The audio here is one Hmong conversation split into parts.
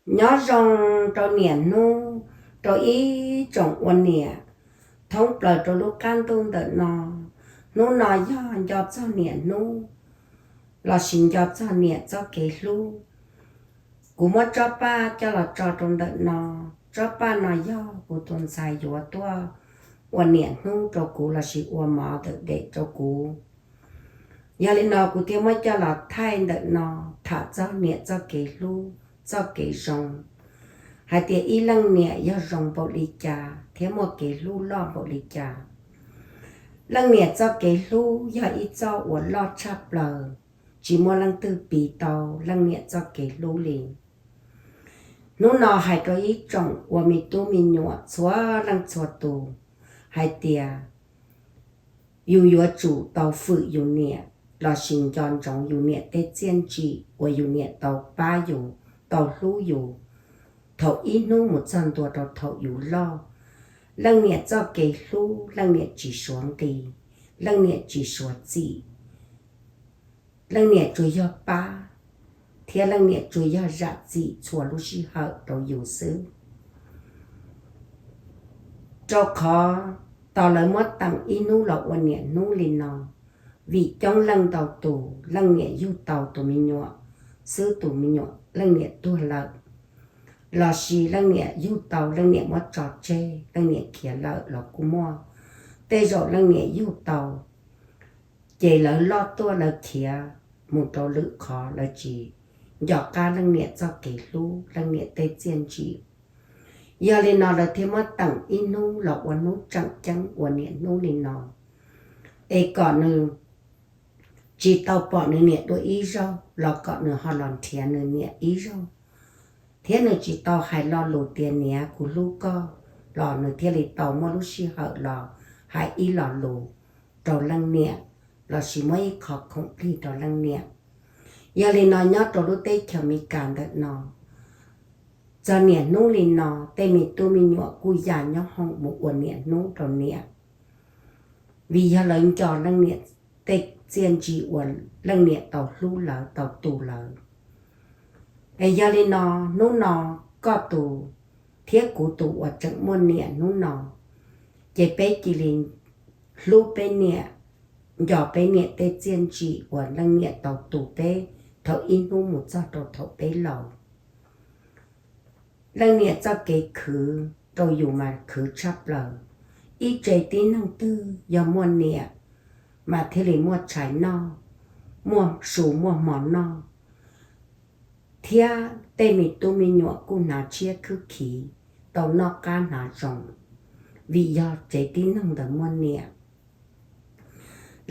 Nyob zoo rau niam hnub, rau ib tsoom ua niam thoob plaws rau lub qab ntuj ntawm no. Hnub no yog nco txog niam hnub lossis nco txog niam txoj kev hlub. Kuv muab tsob paj coj los tso rau ntawm no. Tsob paj no yog kuv tus ntxhais yuav tuaj ua niam hnub rau kuv lossis ua mov ntawm dej rau kuv. Yog li no kuv thiaj muab coj los thaij ntawm no, tham txog niam txoj kev hlub, txoj kev zoo, hais tias ib leej niam yog zoo npaum li cas thiab muaj kev hlub loj npaum li cas. Leej niam txoj kev hlub yog ib txoj uas loj tshaj plaws, tsis muaj leej twg piv tau leej niam txoj kev hlub li. Hnub no hais rau ib tsoom ua me tub me nyuam txhua leej txhua tus hais tias yus yuav tsum tau fwm yus niam lossis nco ntsoov yus niam tej txiaj ntsim uas yus niam tau pab yus, tau hlub yus thaum ib hnub mus txog ntua rau thaum yus loj. Leej niam txoj kev hlub, leej niam tsis suav nqi, leej niam tsis suav txim, leej niam tsuas yog pab, thiab leej niam tsuas yog zam txim txhua lub sij hawm rau yus xwb. Rau qhov tau lawv muab teem ib hnub los ua niam hnub li no, vim coob leej ntau tus leej niam yug tau tus me nyuam xwb tus me nyuam leej niam tuag lawm, lossis leej niam yug tau leej niam muab tso tseg leej niam khiav lawm los kuj muaj. Tej zaum leej niam yug tau ces lawv loj tuaj lawv khiav mus rau lwm qhov, lawv tsis nco qab leej niam txoj kev hlub, leej niam tej txiaj ntsim. Yog li no lawv thiaj muab teem ib hnub los ua hnub tseem ceeb ua niam hnub li no, es kom nws tsis tau pom nws niam dua ib zaug los kom nws ho los nrhiav nws niam ib zaug, thiab nws tsis tau hais lo lus tias niam kuv hlub koj los nws thiaj li tau muaj lub sij hawm los hais ib lo lus rau leej niam lossis muab ib qho khoom plig rau leej niam. Yog li no nyob rau lub teb chaws Amelikas ntawm no, txog niam hnub li no tej me tub me nyuam kuj ya nyob hoom mus ua niam hnub rau niam, vim yog lawv nco leej niam tej txiaj ntsim uas leej niam tau hlub lawv tau tu lawv. Es yog li no, hnub no koj tus thiab kuv tus uas tseem muaj niam hnub no, ces peb cia li hlub peb niam, nco peb niam tej txiaj ntsim uas leej niam tau tu peb thaum ib hnub mus txog rau thaum peb laus. Leej niam txoj kev khwv rau yus mas khwv tshaj plaws. Ib tse tib neeg twg yog muaj niam mas thiaj li muaj tshais noj, muaj su muaj hmo noj, thiab tej me tub me nyuam kuj hnav tshiab khwb khiv, tau noj qab hnav zoo, vim yog tsev tib neeg ntawd muaj niam.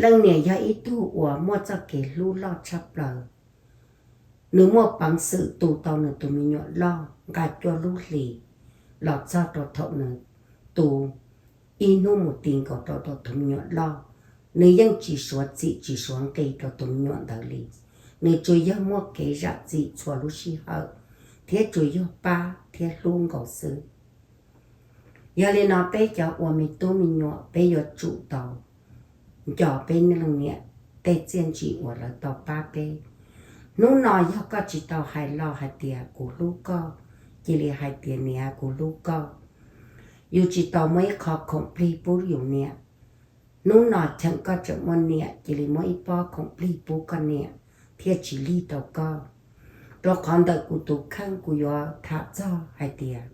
Leej niam yog ib tug uas muaj txoj kev hlub loj tshaj plaws. Nws muaj peev xwm tu tau nws tus me nyuam loj nqa cuaj lub hlis los txog rau thaum nws tu ib hnub mus ti nkaus rau thaum tus me nyuam loj. Nws yeej tsis suav txim tsis suav nqi rau tus me nyuam ntawd li. Nws tsuas yog muaj kev zam txim txhua lub sij hawm thiab tsuas yog pab thiab hlub nkaus xwb. Yog li no peb cov ua me tub me nyuam peb yuav tsum tau nco peb leej niam tej txiaj ntsim uas lawv tau pab peb. Hnub no yog koj tsis tau hais lo hais tias kuv hlub koj, cia li hais tias niam kuv hlub koj. Yus tsis tau muaj ib qho khoom plig pub yus niam. Hnub no cheem koj tseem muaj niam cia li muab ib pob khoom plig pub koj niam thiaj tsis lig rau koj. Rau qhov ntawm kuv tus kheej kuv yuav tham txog hais tias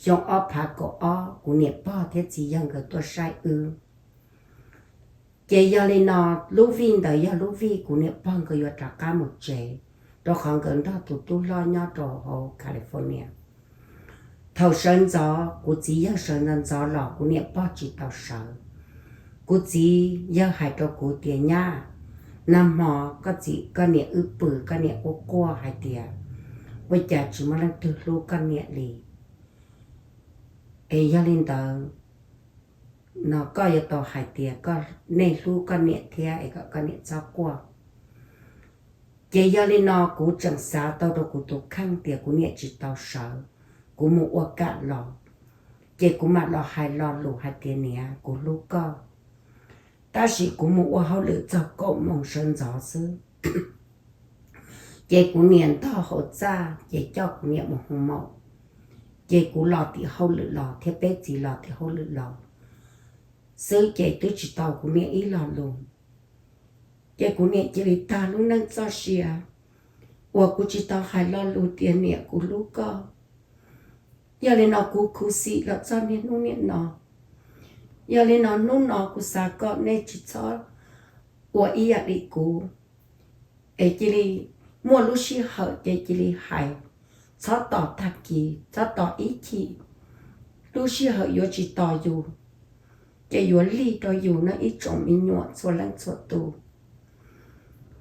xyoo ob phav kaum ob kuv niam pog thiab txiv yawg nkawd tuaj saib wb. Ces yog li no, lub vij ntawd yog lub vij kuv niam pog nkawd yuav rov qab mus tsev, rau qhov nkawd nrog tus tub hlob nyob rau hauv California. Thaum sawv ntxov kuv txiv yawg sawv ntxov ntxov los kuv niam pog tsis tau sawv. Kuv txiv yawg hais rau kuv tias nyab, nag hmo koj txiv koj niam wb pw koj niam quaj quaj hais tias ua cas tsis muaj leej twg hlub koj niam li. Es yog li ntawd no koj yuav tau hais tias koj, nej hlub koj niam thiab es kom koj niam txhob quaj. Ces yog li no kuv tseem xav tau rau kuv tus kheej tias kuv niam tsis tau sawv, kuv mus ua kam los, ces kuv mam los hais lo lus hais tias niam kuv hlub koj. Tab sis kuv mus ua hauj lwm txog kaum moos sawv ntxov xwb, Ces kuv niam ntog hauv txaj ces coj kuv niam mus hu maum, ces kuv los tim hauj lwm los thiab peb txiv los tim hauj lwm los xwb ces twb tsis tau kuv niam ib lo lus. Ces kuv niam cia li tag lub neej txoj sia uas kuv tsis tau hais lo lus tias niam kuv hlub koj. Yog li no kuv khuv xim los txog niaj hnub niaj no. Yog li no hnub no kuv xav kom nej tsis txhob ua ib yam li kuv, es cia li muaj lub sij hawm ces cia li hais, txhob tos tag kis, txhob tos ib chim. Lub sij hawm yuav tsis tos yus, ces yuav lig rau yus no ib tsoom me nyuam txhua leej txhua tus.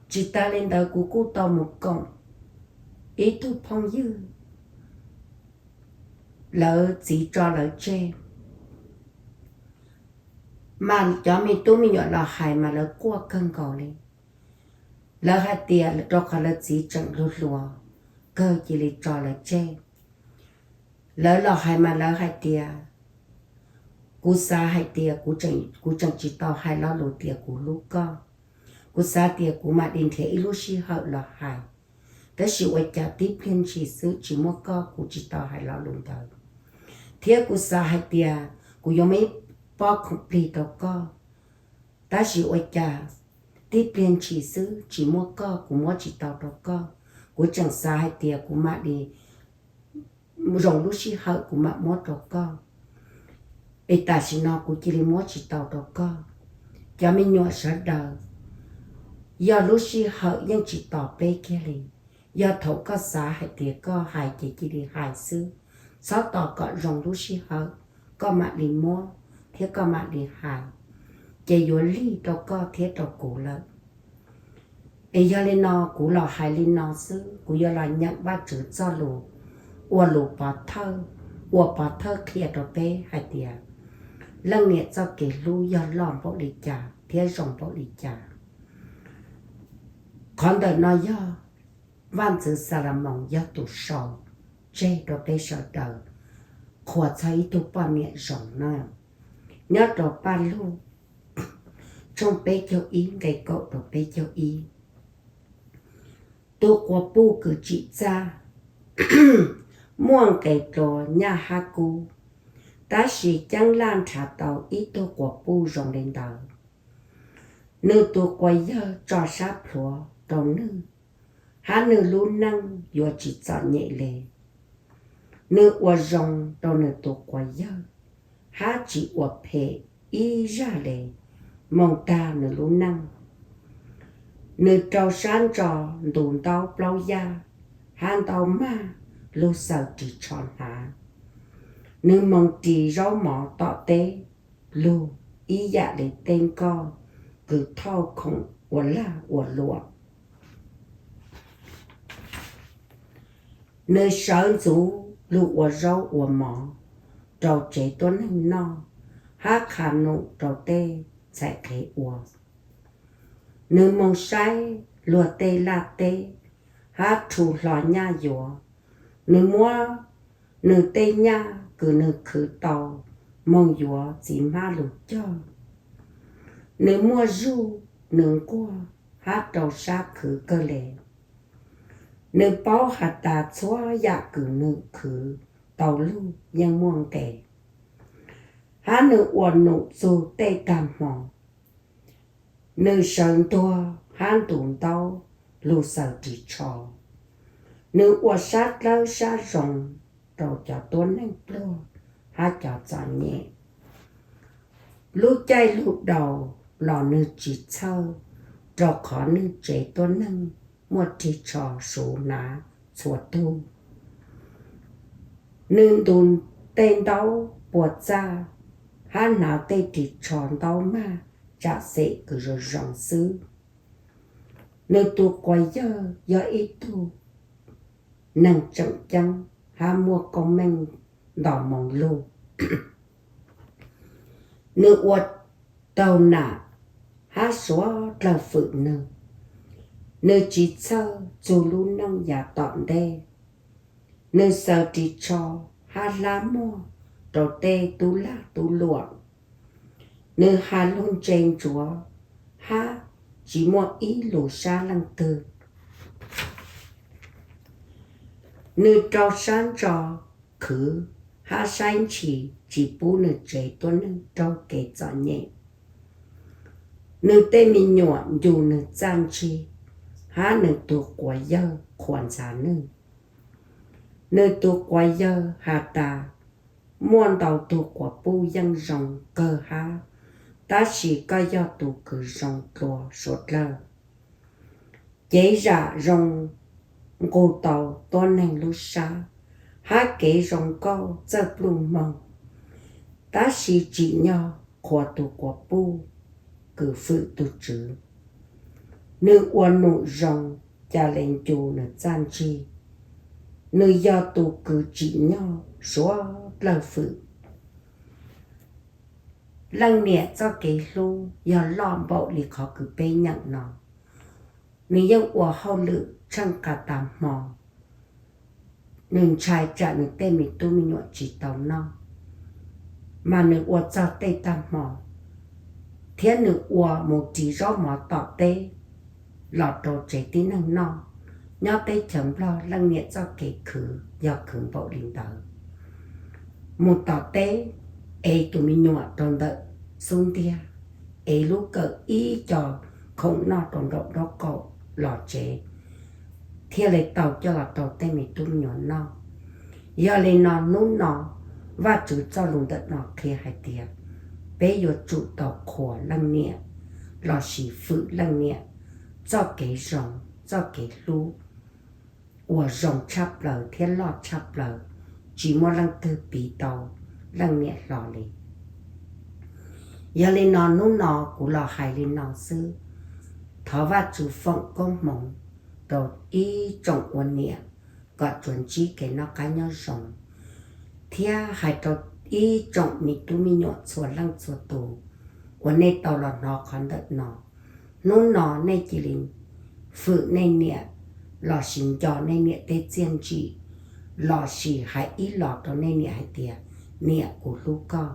Tsis tas li ntawd kuv kuj tau mus koom ib tug phooj ywg, lawv txiv tso lawv tseg. Mas cov me tub me nyuam los hais mas lawv quaj kawg nkaus li. Lawv hais tias rau qhov lawv txiv tseem hluas hluas kawg cia li tso lawv tseg. Lawv los hais mas lawv hais tias, kuv xav hais tias kuv tseem tsis tau hais lo lus tias kuv hlub koj. Kuv xav tias kuv mam li nrhiav ib lub sij hawm los hais, tab sis ua cas tib pliag ntshis xwb tsis muaj koj kuv tsis tau hais lo lus ntawd. Thiab kuv xav hais tias kuv yuav muab ib pob khoom plig rau koj, tab sis ua cas tib pliag ntshis xwb tsis muaj koj kuv muab tsis tau rau koj. Kuv tseem xav hais tias kuv mam li zoo lub sij hawm kuv mam muab rau koj, es tam sim no kuv cia li muab tsis tau rau koj. Cov me nyuam sawv daws, yog lub sij hawm yeej tsis tos peb kiag li. Yog thaum koj xav hais tias koj hais ces cia li hais xwb, txhob tos kom zoo lub sij hawm koj mam li muab thiab koj mam li hais, ces yuav lig rau koj thiab rau kuv lawm. Es yog li no kuv los hais li no xwb, kuv yuav los nyeem Vajtswv txoj lus ua lus pov thawj, ua pov thawj qhia rau peb hais tias leej niam txoj kev hlub yog loj npaum li cas thiab zoo npaum li cas. Qhov ntawm no yog vaj ntxwv Xalamos yog tus sau tseg rau peb sawv daws qhuas txog ib tug poj niam zoo na. Nyob rau Paj Lug tshooj peb caug ib nqe kaum rau peb caug ib. Tus quas puj kws tsim txaj muaj nqes dlua nyaj hab kub, tab sis Ceeb Laj nrhav tau ib tug quas puj zoo li ntawd. Nws tus quas yawg tso sab plhuav rau nwg, hab nwg lub neej yuav tsis txom nyem le. Nwg ua zoo rau nws tus quas yawg, hab tsis ua phem ib zaj le moog tag nws lub neej. Nws rau sab ntso ntu ntaub plaub yaj, hab ntaub mag lug xaws ris tsho hnav. Nws moog ris zaub mov tom teb lug ib yam le teb nkoj kws thauj khoom ua lag ua luam. Nws sawv ntxuv lug ua zaub ua mov rau tsev tuab neeg noj, hab qha num rau tej ntxhais qhev ua. Nws moog saib luag tej laj teb, hab rhu hlo nyaj yuav. Nws muab nws tej nyaj kws nws khwv tau moog yuav txiv hmab lug cog. Nws muaj zuj nws nquag, hab rau sab khwv kawg le. Nws paub has tas txhua yam kws nws khwv tau lug yeej muaj nqes, hab nws ua num txug tej tag hmo. Nws sawv ntuag hab ntu ntaub lug xaws ris tsho. Nws ua sab dlawb sab zoo rau cov tuab neeg pluag hab cov txom nyem. Lub caij lug daus los nws tsis txhawj, rau qhov nws tsev tuab neeg muaj ris tsho suv hnav txhua tug. Nws ntu tej ntaub pua txaj, hab hnav tej ris tsho ntaub mag tsam xem kws zoo zoo xwb. Nws tus quas yawg yog ib tug neeg tseem ceeb hab muaj koob meej nto moo lug. Nws ua taug nam hab suav dlawg fwm nws. Nws tsis txhawj txug lub neej yav tom ntej. Nws xaws ris tsho hab hlab muag rau tej tub lag tub luam. Nws has lug ntse ntsuav hab tsis muaj ib lus sab leej twg. Nws rau sab ntso khwv hab saib ntshis tsis pub nws tsev tuab neeg raug kev txom nyem. Nws tej me nyuam ncu nws txaj ntsig, hab nws tug quas yawg qhuas ntxhov nwg. Nws tug quas yawg has tas, muaj ntau tug quas puj yeej zoo kawg hab, tab sis koj yog tug kws zoo dlua suav dlawg. Cev zam zoo nqug tau tuab neeg lub sab, hab kev zoo nkauj txawj pluj moog, tab sis tsim nyog qhuas tug quas puj kws fwm tug tswv. Nws ua num zoo ca le ncu nws txaj ntsig. Nws yog tug kws tsim nyog suav dlawg fwm. Leej niam txoj kev hlub yog loj npaum li qhov kws peb nyeem no. Nws yeej ua hauj lwm tsheej qas tas hmo, nws ntshai tsam nws tej me tub me nyuam tsis tau noj, mas nws ua txog tej tag hmo, thiab nws ua mus ris zaub mov tom teb los rau tsev tib neeg noj. Nyob teb chaws Nplog leej niam txoj kev khwv yog khwv npaum li ntawd. Mus tom teb, ev tus me nyuam rau ntawm xub ntiag, ev lub kawm ib co khoom noj rau nraum nraub qaum los tsev, thiaj li tau coj los rau tej me tub me nyuam noj. Yog li no hnub no Vajtswv txoj lus ntawm no qhia hais tias peb yuav tsum tau qhuas leej niam lossis fwm leej niam txoj kev zoo, txoj kev hlub uas zoo tshaj plaws thiab loj tshaj plaws, tsis muaj leej twg piv tau leej niam hlo li. Yog li no hnub no kuv los hais li no xwb. Thov Vajtswv foom koob hmoov rau ib tsoom ua niam kom tsuas ntsib kev noj qab nyob zoo, thiab hais rau ib tsoom me tub me nyuam txhua leej txhua tus uas nej tau los hnov qhov ntawm no. Hnub no nej cia li fwm nej niam, lossis nco nej niam tej txiaj ntsim, lossis hais ib los rau nej niam hais tias, niam, kuv hlub koj.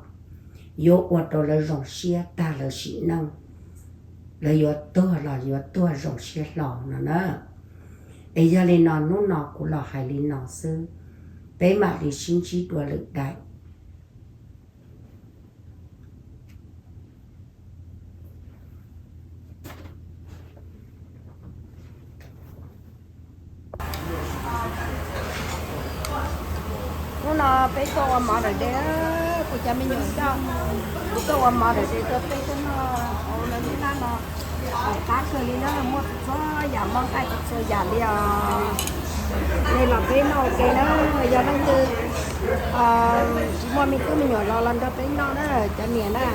Yuav ua rau lawv zoo siab tag lawv sim neej, lawv yuav tuag los yuav tuag zoo siab hlo no na. Es yog li no hnub no kuv los hais li no xwb, peb mam li sib ntsib dua lwm daim. Hnub no peb tuaj ua mov lawm de, kuv cov me nyuam coj kuv tuaj ua mov lawm de, tuaj peb tuaj noj hauv lawv lub hnab no. Qab kawg li na, muaj txhua yam, muaj nqaij txhua yam li os. Nej los peb noj ua ke na, yog leej twg tsis muaj me tub me nyuam los los nrog peb noj na, cov niam na.